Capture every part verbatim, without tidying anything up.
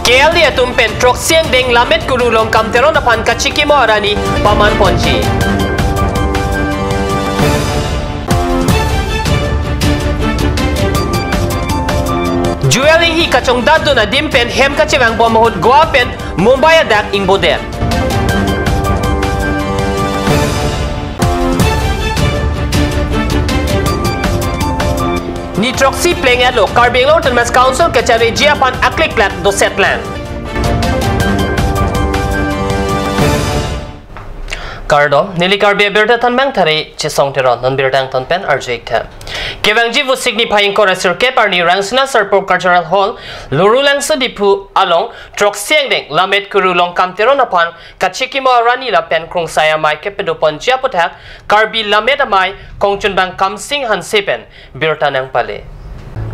K L A atum pen throksi angdeng Lammet Kuru Longkam Teron aphan kachikimo arni paman ponji. Jewel Enghi kachongdatdun adim pen hem kachevangbom ahut Goa pen Mumbai adak ingbodet. Ni throksi pleng-etlo, Karbi Anglong Autonomous Council kachariji aphan aklikklak dosetlang. Kardom, neli Karbi Abirta Thanbang Thari Chesong Teron, non birta angton pen arju-ik tha. Kevangji Vosik niphai ingkoi ra sirkep arni Rangsina Sarpo Cultural Hall, Lorulangso Diphu along, throksi angdeng Lammet Kuru Longkam Teron aphan kachikimo arni lapen Krungsai Amei kepadoponji aputhak Karbi Lammet Amei Kongchunbang Kamsing Hanse pen birta nangpale.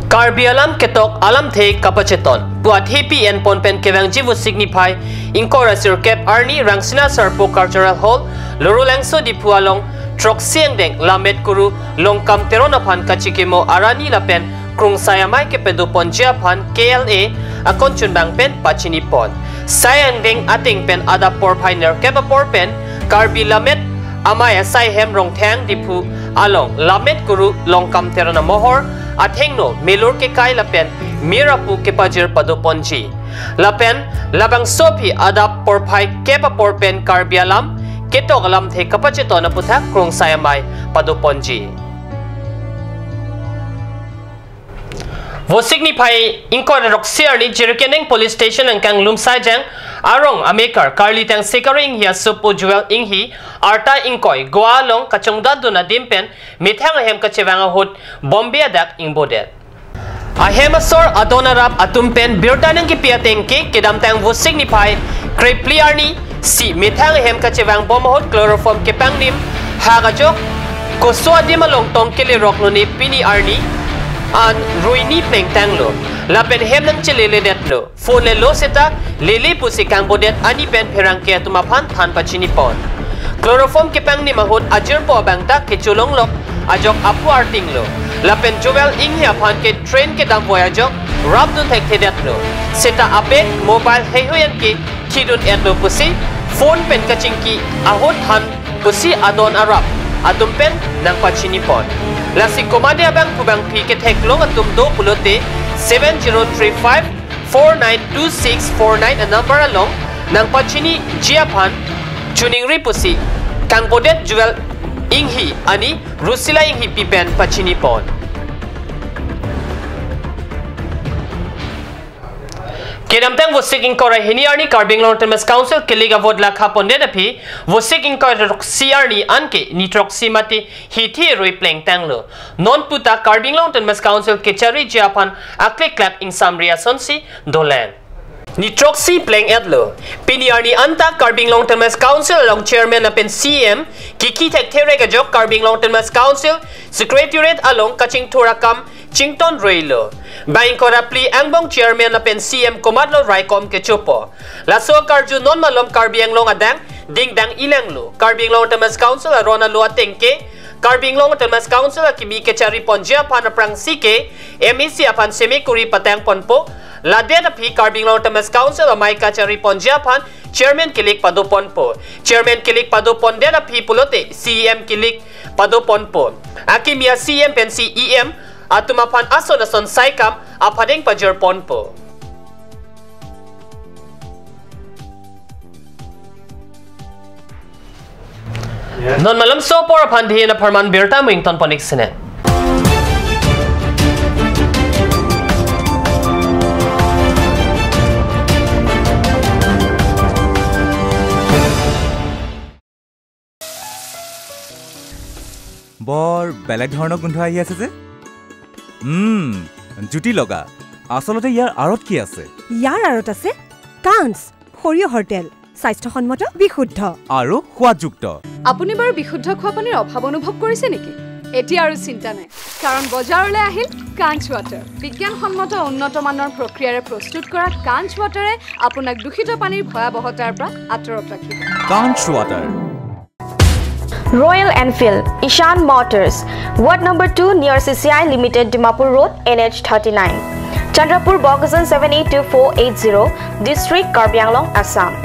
Karbi alam ketok alamthe kapacheton pu athepi enpon pen kevangji Vosik niphai ingkoi ra sirkep arni Rangsina Sarpo Cultural Hall, Lorulangso Diphu along, throksi angdeng Lammet Kuru Longkam Teron aphan kachikimo arni lapen Krungsai Amei kepadoponji aphan K L A akongchunbang pen pachinipon. Sai angdeng ateng pen adap porphai nerkep apor pen Karbi Lammet Amei asai hem Rongtheng Diphu along Lammet Kuru Longkam Teron amohor athengno melur kekai lapen mir apu kepajir padoponji. Lapen labangso aphi adap porphai kep apor pen Karbi alam ketok alamthe kapacheton aputhak Krungsai Amei padoponji. Vosik niphai ingkoi ra throksi arni Jirikindeng Police Station angkang Lumsaijang arong amekar Karli Tangsekari Enghi asopo Jewel Enghi arta ingkoi Goa along kachongdatdun adim pen methang ahem kachevang ahut Bombay adak ingbodet. Ahem asor adon arap atum pen birta nangkepi ateng ke kedamtang Vosik niphai krephli arni si methang ahem kachevangbom ahut chloroform kepangnim hak ajok koso adim along tong kelerok lone pini arni an ruini plengtanglo lapen hem nangcheleledetlo. Phone le lo seta lele pusi kangbodet ani pen pherangke atum aphan than pachinipon. Chloroform kepangnim ahut ajirpo abang ta kecholonglok ajok apu artinglo. Lapen Jewel Enghi aphan ke train kedamvoi ajok rapdun thekthedetlo. Seta a-bag mobile heihui an ke thidun-etlo pusi phone pen kachingki ahut than pusi adon arap atum pen nangpachinipon. Lasi komatne abang kubangpi ketheklong atum do pulote seven zero three five four nine two six four nine a-number along nangpachiniji aphan choningri pusi kangbodet Jewel Enghi ani Rusila Enghipi pen pachinipon. Kedamtang Vosik ingkoi ra hini arni Karbi Anglong Autonomous Council kelik avote lakha pondet aphi Vosik ingkoi ra throksi arni anke ni throksi mate hithi rui plengtanglo. Non puta Karbi Anglong Autonomous Council kachariji aphan aklikklak ingsamri asonsi dolang. Ni throksi pleng-etlo. Pini arni anta Karbi Anglong Autonomous Council along Chairman lapen C E M kiki thektherek ajok Karbi Anglong Autonomous Council Secretariat along kachingthur akam chington ruilo. Bang ingkoi ra phli angbong Chairman lapen C E M komatlo raikom kechopo. Laso akarju non malom Karbi Anglong adang dingdang-ilanglo. Karbi Anglong Autonomous Council aron alo ateng ke Karbi Anglong Autonomous Council akimi kachariponji aphan aphrangsi ke M A C aphan semekuri patangponpo. Ladet aphi Karbi Anglong Autonomous Council amei kachariponji aphan Chairman kelik padoponpo. Chairman kelik padopondet aphi pulote C E M kelik padoponpo. Akimi a-C E M pensi E M atum aphan ason ason saikam aphadeng pajirponpo. Non malomso apor aphan dihin apharman birta mo ingtonpon-ik sine. বৰ বেলেগ ধৰণৰ গোন্ধ আহি আছে যে। উম, জুতি লগা। আচলতে ইয়াৰ আঁৰত কি আছে? ইয়াৰ আঁৰত আছে কাঞ্চ সৰিয়হৰ তেল, স্বাস্থ্যসন্মত, বিশুদ্ধ। আৰু সোৱাদযুক্ত। আপুনি বাৰু বিশুদ্ধ খোৱা পানীৰ অভাৱ অনুভৱ কৰিছে নেকি? এতিয়া আৰু চিন্তা নাই, কাৰণ বজাৰলৈ আহিল কাঞ্চ ৱাটাৰ। বিজ্ঞানসন্মত উন্নত মানৰ প্ৰক্ৰিয়াৰে প্ৰস্তুত কৰা কাঞ্চ ৱাটাৰে আপোনাক দূষিত পানীৰ ভয়াৱহতাৰ পৰা আঁতৰত ৰাখিব। কাঞ্চ water. Royal Enfield, Ishan Motors, Ward number two near C C I Limited, Dimapur Road, N H thirty-nine. Chandrapur, Bokajan seven eight two four eight zero, District, Karbi Anglong, Assam.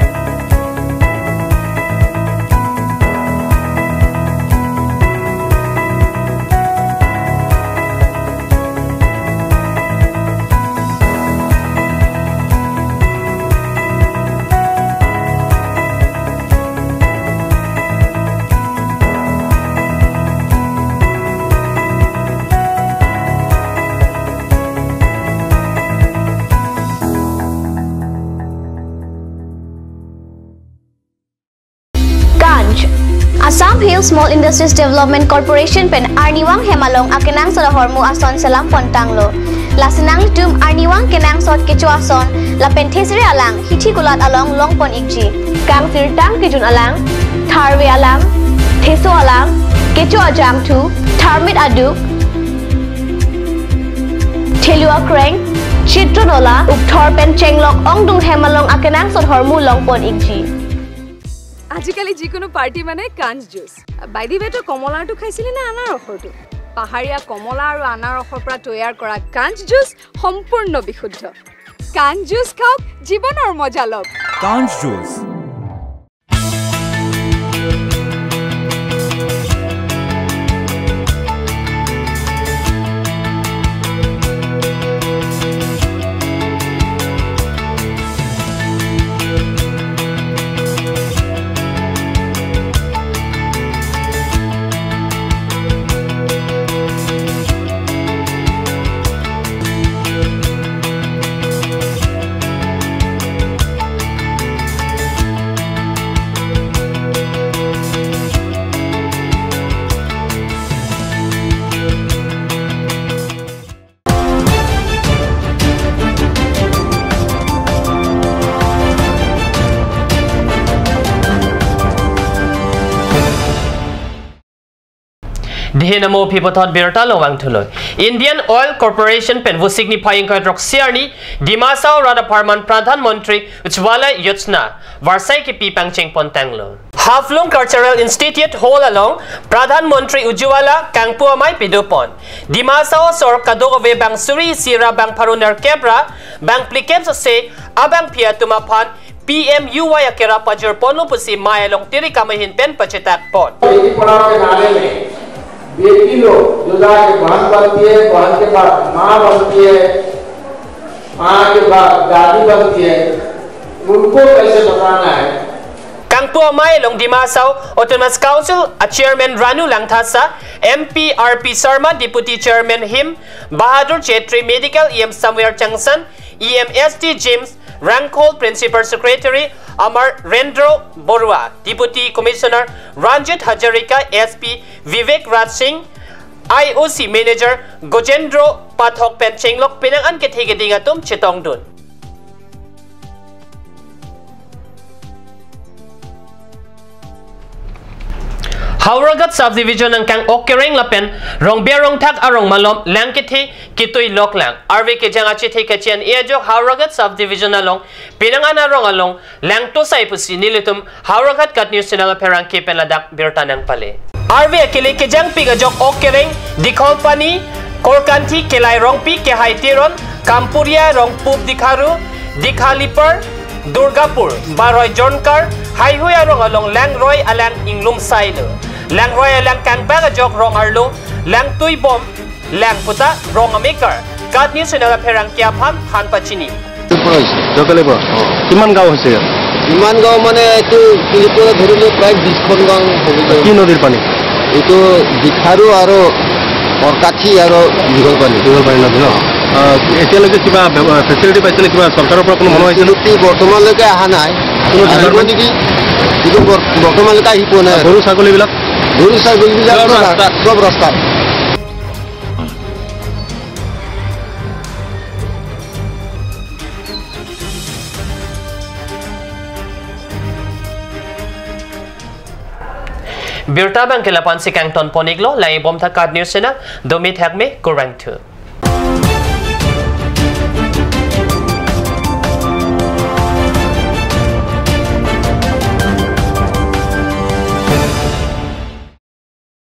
Kanj. Assam Hill Small Industries Development Corporation pen arnivang hem along akenangsot ahormu ason selam pon tanglo. Lasi nanglitum arnivang kenangsot kecho ason lapen thesere alang hithi kulat along long pon ikji. Kangsirtang kejun alang, tharve alang, theso alang, kecho ajangthu, tharmit aduk, thelu akreng, chitron ola, ukthor pen chenglok ongdung hem along akenangsot ahormu long pon ikji. আজিকালি যিকোনো পাৰ্টি মানে কাঞ্জ juice. By the ৱে, তই কমলাৰটো খাইছিলি নে আনাৰসৰটো? পাহাৰীয়া কমলা আৰু আনাৰসৰ পৰা তৈয়াৰ কৰা কাঞ্জ জুচ সম্পূৰ্ণ বিশুদ্ধ। কাঞ্জ জুচ খাওক, জীৱনৰ মজা লওক। কাঞ্জ juice. Dihin amo aphi puthot birta long vangthulo. Indian Oil Corporation pen Vosik niphai ingkoi throksi arni Dima Hasao rat apharman Pradhan Mantri Ujjwala Yojana varsai kipi pangcheng pon tanglo. Haflong Cultural Institute Hall along Pradhan Mantri Ujjwala kangpu amei pidun pon. Dima Hasao asor kadokave bang suri isi ra bang pharo nerkep ra bang phlikep sose abangpi atum aphan P M U Y akerap pajir ponlo pusi mei along tiri kam ahin pen pachetak pon. Beti पढ़ाओ के नारे में बेटी लोग जो जाके बहन बनती है, बहन के बाद माँ बनती है, माँ के बाद दादी बनती है, उनको कैसे बताना है? Kangpu amei along Dima Hasao Autonomous Council a Chairman Ranu Langthasa, M P R P Sharma, Deputy Chairman Him Bahadur Chetri, Medical E M Samwer Changsan, E M S T James Rangkhol, Principal Secretary Amarendra Barua, Deputy Commissioner Ranjit Hazarika, S P Vivek Raj Singh, I O C Manager Gojendra Pathak pen chenglok penang an kethe keding atum chetongdun. Howraghat Subdivision angkang Okereng lapen Rongbiar Rongthak arong malom lang kethe ketui loklang. Arve kejang achethe kachi-an-e ajok Howraghat Subdivision along penang an arong along lang tosai pusi nelitum Howraghat KAT News Channel apherangke pen ladak birta nangpale. Arve akele kejangpik ajok Okereng, Dikholpani, Korkanthi, Kelai Rongpi, Kehai Teron, Kampuria, Rongpup Dikharu, Dikhalipar, Durgapur, Baroi Jonkar, Haihui arong along langroi alang inglum sailo. Langroi alang kangbak ajok rong arlo, lang tuibom, lang puta rong amekar KAT News Channel apherangke aphan than pachini. পৰাইছে। জকালিপুৰ। অ। কিমান গাঁও হৈছে ইয়াত? কিমান গাঁও মানে এইটো কি বুলি ক'লে ধৰি লওক প্ৰায় বিশখন গাঁও হ'ব। কি নদীৰ পানী? এইটো দীঘাৰু আৰু অৰকাঠি আৰু দীঘল পানী। দীঘল পানী নদী ন? অ, এতিয়ালৈকে কিবা ব্যৱ-, ফেচিলিটি পাইছেনে? কিবা চৰকাৰৰ পৰা কোনো মানুহ আহিছেনে? ফেচিলিটি বৰ্তমানলৈকে অহা নাই। কোনো আহিব ধৰ্মেণ্ট নেকি? কিন্তু বৰ-, বৰ্তমানলৈকে আহি পোৱা নাই। গৰু ছাগলীবিলাক? গৰু ছাগলীবিলাক চব ৰাস্তাত। চব ৰাস্তাত। Birta abangke la-an si kangton pon iklo, langdun bom tha KAT News Channel, dome thakme, kurvangthu.